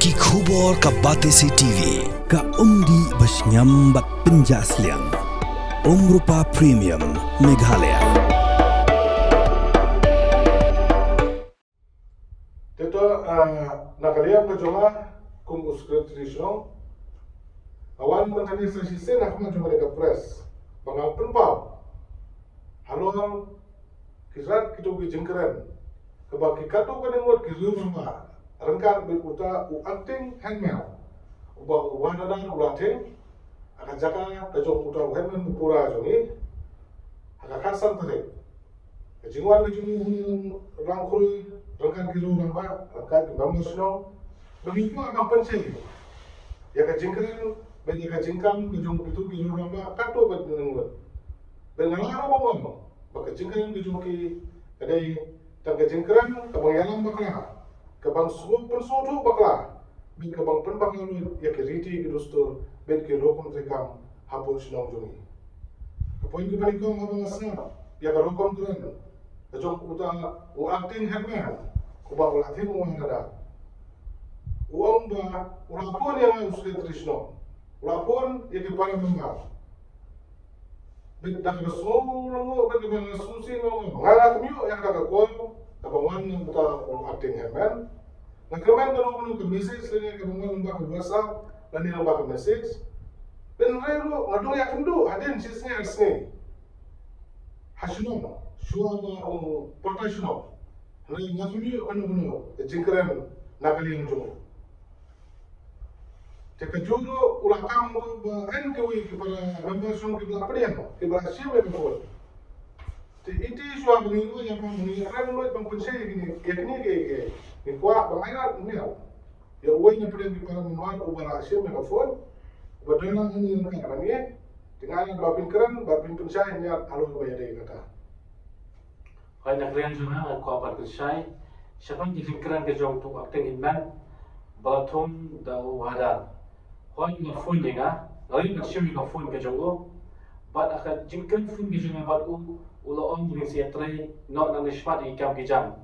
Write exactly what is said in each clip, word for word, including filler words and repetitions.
Ki khubor ka Batesi T V, ka umdih ba shngiam bad pynjah sliang. Umrupa Premium, Meghalaya. Te to, ah, na ka liang ka jong nga kum u Secretary Shnong, nga wan mynta ne sa shisien ha khmat jong ka press ba ngan pynpaw halor ki rat kito ki jingkren kaba ki katto katne ngut ki riew rangbah, ryngkat bad uta u acting headman uba u Wahadar u la thied ha ka jaka ka jong uta u headman u pura jong ngi ha ka khatsan tarik. Ka jingwan ka jong u Rangbah Khrui ryngkat ki riew rangbah, ryngkat ki member shnong, ba ngi kwah ban pynshai ïa ka jingkren bad ïa ka jingkam ka jong kito ki riew rangbah katto katne ngut. Bad nga lah ruh ban ong ba ka jingkren ka jong ki ka dei tang ka jingkren kaba ïalam bakla, kaba sngewthuh pynsngewthuh bakla, bad kaba pynbakla lut ïa ki riti ki dustur bad ki rukom treikam hapoh shnong jong ngi. Ka point kaba nyngkong haba nga sngap ïa ka rukom kren ka jong uta u acting headman uba u la thied u Wahadar, u ong ba u la phone ïa nga u Secretary Shnong, u la phone ïa ki para member. Bad da kaba sngewlyngngoh bad kaba sngewsih nga ong, nga la khmih ïa kata ka call kaba wan na uta u acting headman. Nga kyrmen kano kano ka message lane kaba wan lyngba ka WhatsApp lane lyngba ka message. Hynrei ruh nga dang ïakynduh hadien shi sngi ar sngi ha shnong shuwa ba u pyrta shnong. Hynrei nga khmih kano kano ka jingkren na ka liang jong u. Te kajuh ruh u la kam ruh ba yn kiwei ki para member shnong kiba la pdiang, kiba la shim ïa ka phone. Te iti shuwa ba ngi ruh ïa ba ngi kren ruh ban pynshai ïa kine, ïa kine ki, ki, ngi kwah ba ngi ïa, ïa uwei na pdiang ki para member uba la shim ïa ka phone, uba don lang hangne ryngkat bad ngi. Te nga ïa ba phin kren, ba phin pynshai ïa halor ba ïadei kata. Hooid, na ka liang jong nga nga kwah ban pynshai shaphang ka jingkren ka jong uta u acting headman ba la thung da u Wahadar. Hooid, u la phone ïa nga, nga la shim ïa ka phone ka jong u. Bad ha ka jingkren phone ka jong nga bad u, u la ong ba ngin sa ïatrei noh nangne shaphang ïa ki kam ki jam.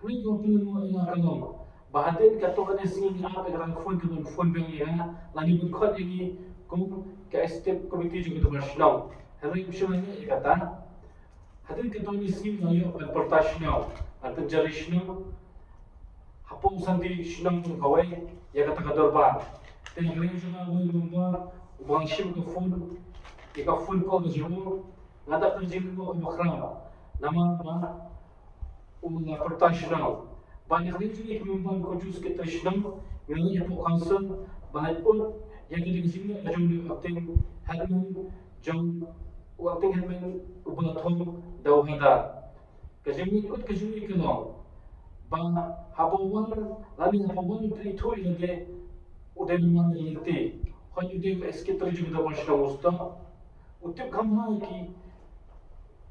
Hynrei kaba pynlyngngoh ïa nga ka long ba hadien katto katne sngi nga ap ïa ka phone, ka phone biang ïa nga, lane ban khot ïa ngi kum ka executive committee jong ka dorbar shnong. Hynrei ym shym la ïoh ïa kata. Hadien katto katne sngi nga ïoh ban pyrta shnong, ban pynjari shnong hapoh u santi shnong jong kawei ïa kata ka dorbar. Te na ka liang jong nga uwei u member uba nga shim ka phone, ïa ka phone call ka jong u, nga dap ka jinglyngngoh kaba khraw namar ba u la pyrta shnong. Ba na ka liang jong ngi ki member, ko ju secretary shnong, ngi leit hapoh council ban leit ud ïa kane ka jingeh ka jong u acting headman, jong u acting headman uba la thung da u Wahadar. Ka jingmut ka jong ngi ka long ba haba wan lane haba wan u dei u tei lade, u dei u wan da ka lynti. Hooid, u dei u secretary jong ka dorbar shnong u stop. U tip kham bha ïa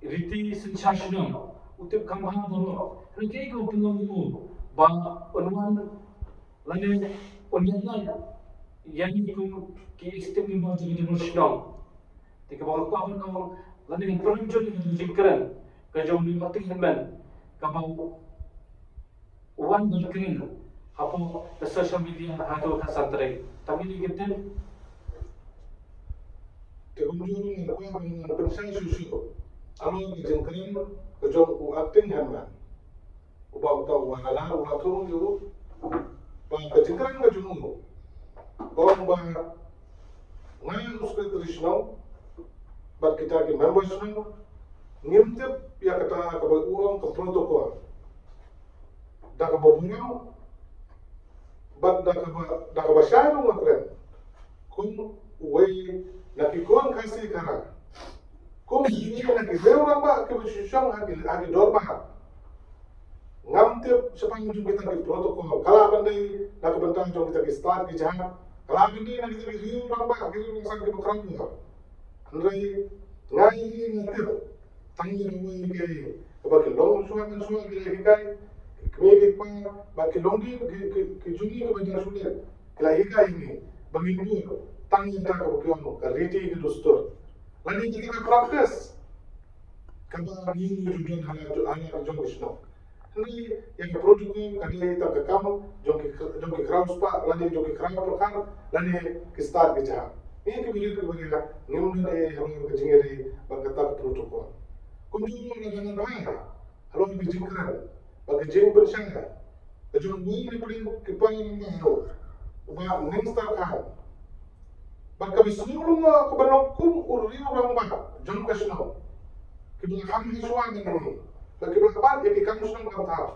ki riti synshar shnong, u tip kham bha baroh. Hynrei kaei kaba pynlong ïa u ba un wan lane un ïaid lait ïa ngi kum ki executive member jong ka dorbar shnong? Te kaba nga kwah ban ong lane ngan pynrem jur ïa ka jingkren ka jong u acting headman kaba u wan ban kren hapoh ka social media ha ka khatsan tarik. Tang kine ki ktien. Te kumjuh ruh nga kwah ban pynshai shuh shuh halor ka jingkren ka jong u acting headman uba uta u Wahadar u la thung ïa u. Ba ka jingkren ka jong u, u ong ba nga u secretary shnong bad kita ki member shnong ngim tip ïa kata kaba u ong ka protocol. Da kaba burom bad da kaba, da kaba shai ruh nga kren kum uwei na ki khun Khasi Khara, kum uwei na ki riew rangbah kiba shu shong ha ki, ha ki dorbar. Ngam tip shaphang jong kita ki protocol, ka lah ban dei na ka bynta jong kita ki stad ki jhad, ka lah ban dei na kita ki riew rangbah, ki riew rangbah kiba khraw. Hynrei nga ïa nga tip tang ïa kawei kaei kaba ki long shuwa man shuwa ki la hikai, ki kmie ki kpa bad ki longdien ki, ki, ki jong ngi kiba dang shu leit ki la hikai ïa ngi ba ngin bud tang ïa kata kaba ki ong ka riti ka dustur. Lane kata ka practice kaba ngi ngi ju don ha la, ha la jong ka shnong. Hynrei ïa ka protocol ka dei tang ka kam jong ki, jong ki khraw spah lane jong ki khraw pyrkhat lane ki stad ki jhah. Ngi ki briew ki briew ngim don ei halor ka jingïadei bad kata ka protocol. Kumjuh ruh la dang ngan bha halor ka jingkren bad ka jingpynshai ka jong uwei na pdeng ki para rangbah u Bah Neng Star Khan. Bad kaba sngewlyngngoh kaba long kum u riew rangbah jong ka shnong, kiba la kham hashwa na ngi, bad kiba la bat ïa ki kam shnong kam thaw,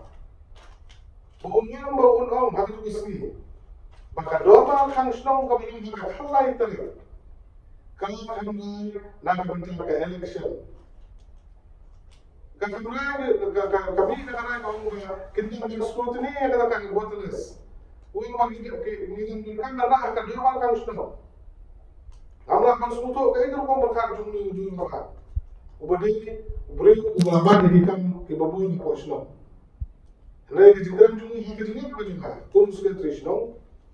ba un ong, ba un ong ha katu ka sngi ba ka dorbar khang shnong kaba long ha ka khatlai tarik ka kham rai na ka bynta ka election. Ka kham rai, ka, ka, ka mih na ka rai ka ong ba kin dang ban scrutiny ïa kata ka voter list. U ong ba ngi, ki, ngi dang donkam ban rah ha ka dorbar khang shnong. Ngam lah ban sngewthuh kaei ka rukom pyrkhat jong u, jong u Bah. Uba dei u briew uba la bat ïa ki kam kiba bun hapoh shnong. Hynrei ka jingkren jong u ha ka jingïap ka jong nga kum u secretary shnong,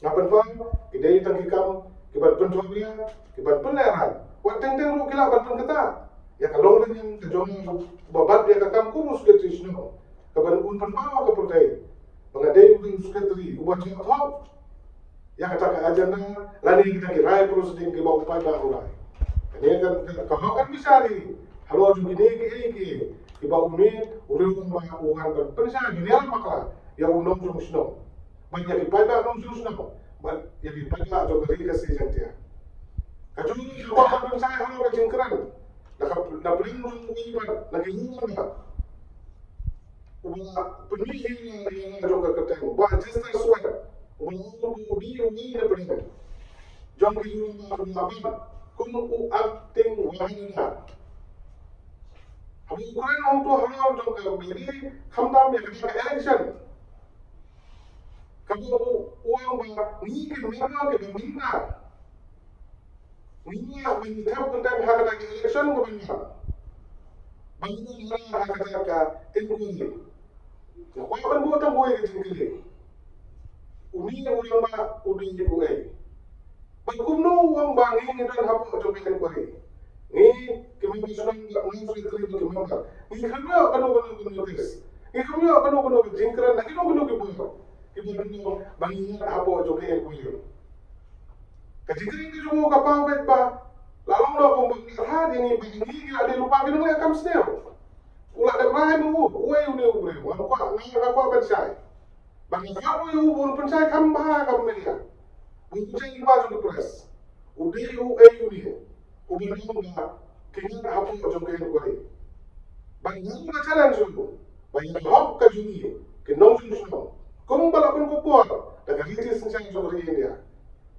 nga pynpaw ki dei tang ki kam ki ban pynthohbria, ki ban pynlehrain. Wat teng teng ruh ki lah ban pynkhiah ïa ka longrynieng ka jong uba bat ïa ka kam kum u secretary shnong, ka ban un pynpaw ha ka pyrthei ba nga dei u secretary uba thoh thoh ïa kata ka agenda lane kita ki rai proceeding kiba u paidbah u rai. Kane ka, ka, ka hok kan bishar hi halor jong kine kiei kiei kiba une u riew rangbah u wan ban pynshai, ban ïalam bakla ïa u nongshong shnong, ban ïa ki paidbah nongshong shnong, ban ïa ki paidbah jong ka ri Khasi Jaiñtia. Ka jong ngi ka kwah ban pynshai halor ka jingkren na ka, na pdeng jong uwei ban na ki riew rangbah. Uba pynmih ïa nga, ïa nga jong ka kyrteng, Bah Chester Sweat, uba long u dei uwei na pdeng jong ki riew rangbah, uba la ban kum u acting wahadana. Haba u kren hangto halor jong ka B D, khamtam ïa ka election, kaba u ong ba ngi ki member kiba mynta ngi lah ban ïa thep kyrteng ha kata ka election kaban wan, ba ngi don ha kata ka inquiry. Nga kwah ban buh tang uwei ka jingkylli. Une u rangbah u dei uei? Bad kumno u ong ba ngi ngi don hapoh jong ka inquiry? Ngi ki member shnong, nga secretary bad ki member, ngi khlem ïoh kano kano ka notice, ngi khlem ïoh kano kano ka jingkren na kino kino ki bor kiba don ba ngi ngi hapoh jong ka inquiry. Ka jingkren ka jong u ka paw beit ba la long noh kumba u la rah ïa ngi ba ngi ki la dei lypa ki nongleh kam sniew. U la dep rai ma u, uei une u briew, nga kwah, nga kwah ban shai. Ba nga kwah uei u ba un pynshai kham bha kham meriah, ba un pynshai lypa jong ka press. U dei uei une uba long ba ki ngat hapoh jong ka inquiry? Ba nga ruh nga challenge u ba ïa ka hok ka jong ngi ki nongshong shnong, kumba la pynkup bor da ka riti synshar jong ka ri India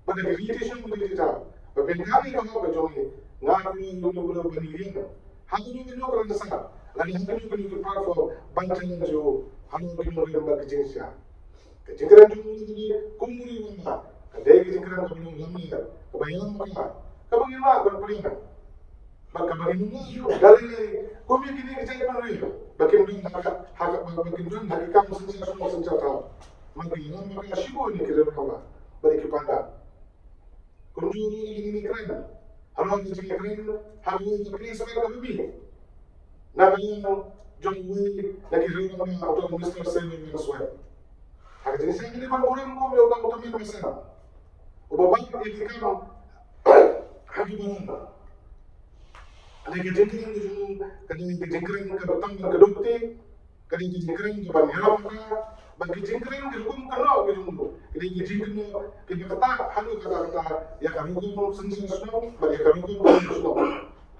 bad da ki riti shnong riti thaw, ba pynkhang ïa ka hok ka jong ngi, nga kwah ïa u briew ban ïeng ha kano kano ka rynsan lane ha kano kano ka platform ban challenge u halor ki nongrim bad ki jingshisha. Ka jingkren jong u kum u riew rangbah ka dei ka jingkren kaba long lamler, kaba ïalam bakla, kaba ngim lah ban pdiang. Bad kaba ngin ym lah ruh da lei lei kum ïa kine ki jaitbynriew ba kin don ha ka, ha ka, ba kin don ha ki kam synshar shnong synshar thaw, ma ki ïalam bakla shibun ïa ki riew rangbah bad ïa ki paidbah. Kumjuh ruh ngi ngi kren halor ka jingkren ha kawei ka press meet kaba mih na ka liang jong uwei na ki riew rangbah, uta u Mister Samuel Wenswet. Ha ka jingshisha ngi dei ban burom kum ïa uta u tymmen basan uba bat ïa ki kam ha ki balang. Ka dei ka jingkren ka jong u, ka dei ka jingkren kaba tam ban kdew kti, ka dei ka jingkren kaban ïarap ka, bad ka jingkren ka rukom kynnoh ka jong u, ka dei ka jingkynnoh kaba ktah haduh katta katta ïa ka rukom synshar shnong bad ïa ka rukom kynnoh shnong.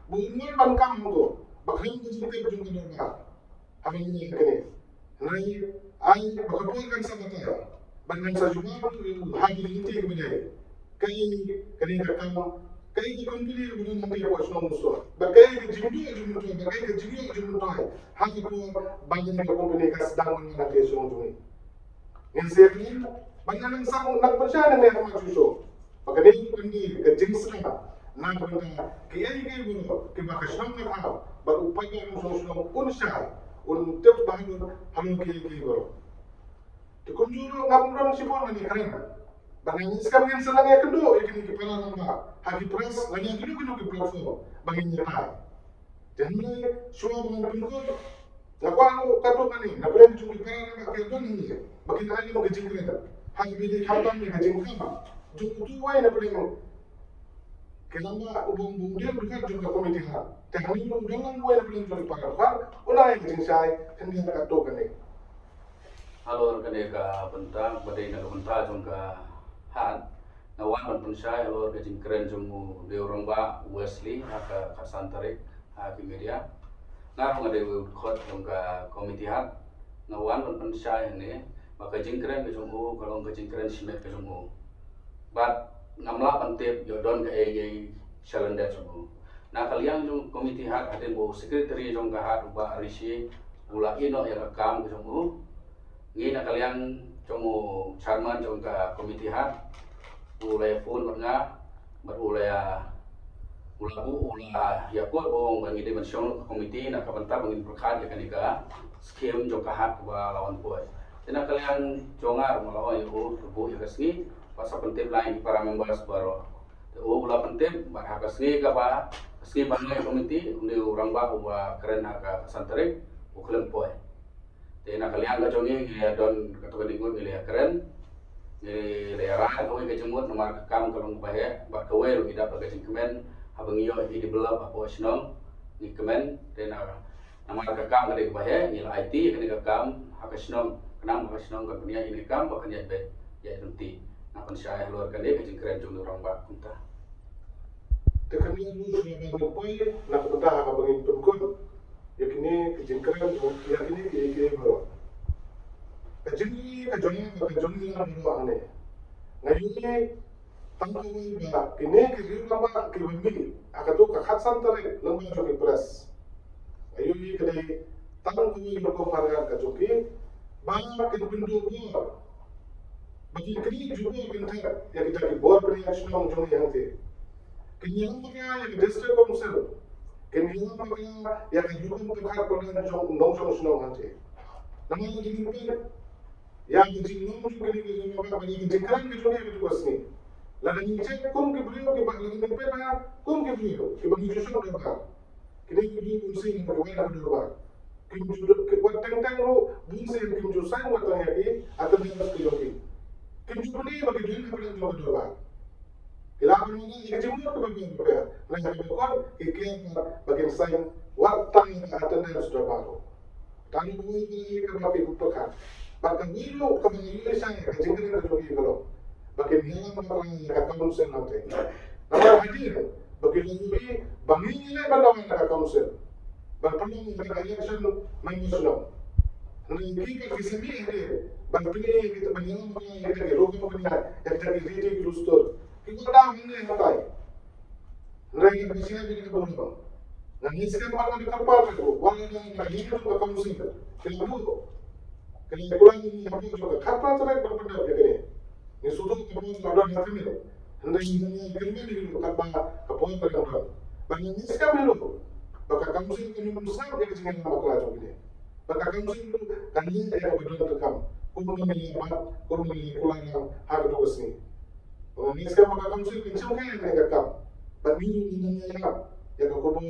Ba un wan ban kam hangto ba khlem ka jingtip jong ka dorbar. Haba ngi ïa kane, hynrei ai ba ka por kan sa batai bad ngan sa jubab ha ki lynti kiba dei. Kaei kane ka kam, kaei ka company kaba don hangtei hapoh shnong Mawsynram, bad kaei ka jingduh jingmyntoi, bad kaei ka jingduh jingmyntoi ha ka por ba kane ka company ka sdang ban wan hangtei shnong jong ngi. Ngin sa ïakren bad ngan nang sdang nang pynshai nangne ha ma shuh shuh ba kane ka company ka jingsdang na ka bynta kiei kiei baroh kiba ka shnong ka thaw bad u paidbah u shnong shnong un shai, un tip bahalor halor kiei kiei baroh. Te kumjuh ruh ngam don shibun ban ïakren. Ba ngan ïa skhem ngin sa nang ïakynduh ïa kine ki para rangbah ha ki press lane ha kino kino ki platform ba ngin ïatai. Te hynrei shuwa ba ngan pynkut, Nga kwah ruh katto katne na pdeng jong ki para rangbah ki don hangne ba kin ai ïa ka jingkren ha kaba ïadei khamtam ïa ka jingkam jong utu uwei na pdeng ki rangbah uba u dei u dkhot jong ka komiti hat. Te hangne ruh u don lang uwei na pdeng jong ki para rangbah un ai ïa ka jingshai khyndiat katto katne. Halor kane ka bynta, ba dei na ka bynta jong ka hat, nga wan ban pynshai halor ka jingkren jong u dei u rangbah Wesley ha ka khatsan tarik ha ki media. Nga ruh nga dei u dkhot jong ka komiti hat. Nga wan ban pynshai hangne ba ka jingkren ka jong u ka long ka jingkren shimet ka jong u. Bad ngam lah ban tip ïoh don kaei kaei shalyndet jong u. Na ka liang jong komiti hat hadien ba u secretary jong ka hat u Bah Rishi u la ïeh noh ïa ka kam ka jong u. Ngi na ka liang jong u chairman jong ka komiti hat u la ïa phone bad nga bad u la ïa u la buh u la ïa kut ba ong ba ngi dei ban shong ka komiti na ka bynta ba ngin pyrkhat ïa kane ka skim jong ka hat kaba la wan poi. Te na ka liang jong nga ruh nga la ong ïa u to buh ïa ka sngi bad sa pyntip lang ïa ki para members baroh. Te u la pyntip bad ha ka sngi kaba ka sngi ba ngi ïa komiti u dei u rangbah uba kren ha ka khatsan tarik u khlem poi. Te na ka liang ka jong ngi ngi la don katto katne ngut ngi la kren. Ngi la rai kawei ka jingmut namar ka kam ka long kaba heh bad kawei ruh ngi dap da ka jingkmen haba ngi ïoh i develop hapoh shnong ngi kmen. Te na namar ka kam ka dei kaba heh ngi la aiti kane ka kam ha ka shnong khnang ba ka shnong kan pynïaid ïa kane ka kam ba kan ïaid beit ïaid ryntih. Nga pynshai halor kane ka jingkren jong u rangbah kumta. Te kane ruh shuwa ban poi na ka bynta ha kaba ngin pynkut ïa kine ki jingkren jong ïa kine ki ïa kine baroh. Ka jingkren ka jong ïa ka jong ïa baroh hangne. Nga ïohi tang kawei ba kine ki riew rangbah kiba mih ha kato ka khatsan tarik lyngba jong ki press. Nga ïohi ka dei tang kawei rukom phareng ka jong ki ba kin pynduh bor. Ba kin knieh jubor kin thep ïa kita ki bor pynïaid shnong jong ngi hangtei. Kin ïalam bakla ïa ka district council. Kin ïalam bakla ïa ka rukom pyrkhat pyrkhat jong u nongshong shnong hangtei. Namar lada ngin peit ïa ka jinglong jong kine ki jingmut bad ïa ka jingkren ka jong ngi ha kato ka sngi. Lada ngin check kum ki briew kiba, lada ngin peit ha kum ki briew kiba ngi ju shong dorbar. Kine ki briew bunsien kiba wan ha ka dorbar kim ju, ki wat teng teng ruh bunsien kim ju sign wat tang ïa ki attendance ki jong ki. Kim ju pynlong ba ki don hapdeng jong ka dorbar. Ki la pynlong ïa ka jingmut kaba biang biang. Hynrei haba ki khot ki kiar ba kin sign wat tang ïa ka attendance dorbar ruh. Tang kawei ka dei kaba phi pyrkhat. Bad kawei ruh kaba ngi ïohi shai ka jingkren ka jong ki ka long ba kin ïalam bakla ïa ka council hangtei. Namar hadien ba ki la ïohi ba ngi ngi leh ban dawa ïa ka council ban pynlong ïa ka election member shnong. Hynrei ki pat ki sa mih hadien ban pynlong ïa kita ban ïalam bakla ïa kita ki rukom pynïaid ïa kita ki riti ki dustur. Ki kwah daw hangne hangtai. Hynrei ngi pyrshah ïa kane ka bor. Nga ngeit skhem ba ka dei ka por ka dei, wat la dang ka liang jong ka council ka la buh, ka la kular ïa ngi hapoh jong ka khatphra tarik ban pyndep ïa kane. Ngi sngewthuh ka por ka la don ha khmih. Hynrei ngi dang ïai kyrmen ïa kane katba ka por ka dang don. Bad nga ngeit skhem ïa kane ba ka council kan ym sngap ïa ka jingïalam bakla jong kane. Bad ka council ruh kan leh ïa kaba donkam kumba ngi la bat, kumba ngi la kular lang ha kato ka sngi. Nga ngeit skhem ba ka council kan shim khia ïa kane ka kam. Bad ngi ruh ngi nang ïalam ïa ka khubor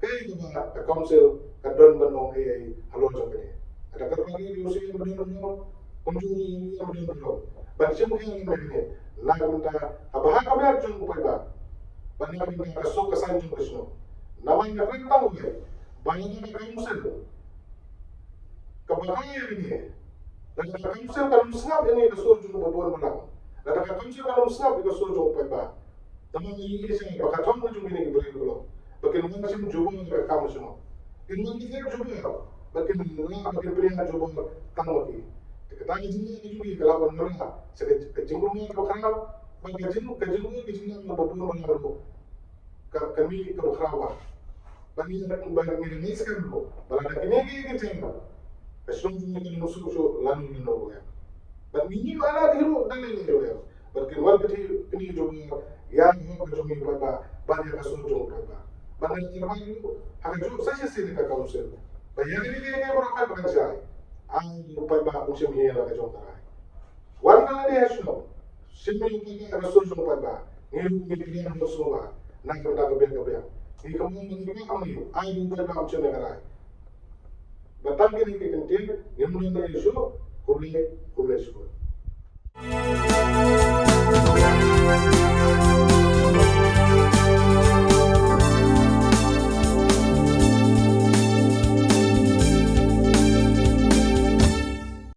kaei kaba ka council ka don ban ong ei ei halor jong kane. Lada ka dei ka shu ïa ba don ban ong, kumjuh ruh ïa ba don ban ong. Ban shim khia ïa kane na ka bynta ka bha ka miat jong u paidbah. Bad na ka bynta ka suk ka saiñ jong ka shnong. Namar nga kren tang ïa ba ïa ka council kaba kane ïa kane. Lada ka council kan ym sngap ïa kane ka sur jong u babun balang. Lada ka council kan ym sngap ïa ka sur jong u paidbah. Tangba ngi ïohi shai ba ka thong ka jong kine ki briew ka long ba kin wan shim jubor ïa ka kam shnong. Kin wan kin thep jubor ba kin lah ba kin pynïaid jubor tang ma ki. Te kata ka jingeh ka jong ki ka lah ban wanrah sha ka, ka jingkulmar kaba khraw bad ka jing, ka jingkulmar ka jingeh kaba bun ba la ruh. Ka, ka mih kaba khraw bha. Bad ngi, bad ngi, ngi skhem ruh ba lada kine ki, ki jingeh ka shnong jong ngi kan ym suk shuh lano lano ruh ïa. Bad ngi ngim ailad hi ruh da lei lei ruh ïa. Bad kin wan pynïaid, pynïaid jubor ïa ka hok ka jong ngi paidbah bad ïa ka sur jong paidbah. Bad ngi tyrwa ruh ha kajuh sa shisien ka council ba ïa kine ki, ki baroh ba kan shai, ai u paidbah un shim hi ïa la ka jong ka rai. Wan na lade ha shnong, shim ïa u paidbah ha ka sur jong u paidbah. Ngi ruh ngi pdiang ruh sngewbha na ka bynta ka biang ka biang. Ngi kam ong ba ngi kwah ong ïa u, ai u paidbah um shim ïa ka rai. Ba tang kine ki kyntien ngim don ei shuh. Khublei, khublei shibun.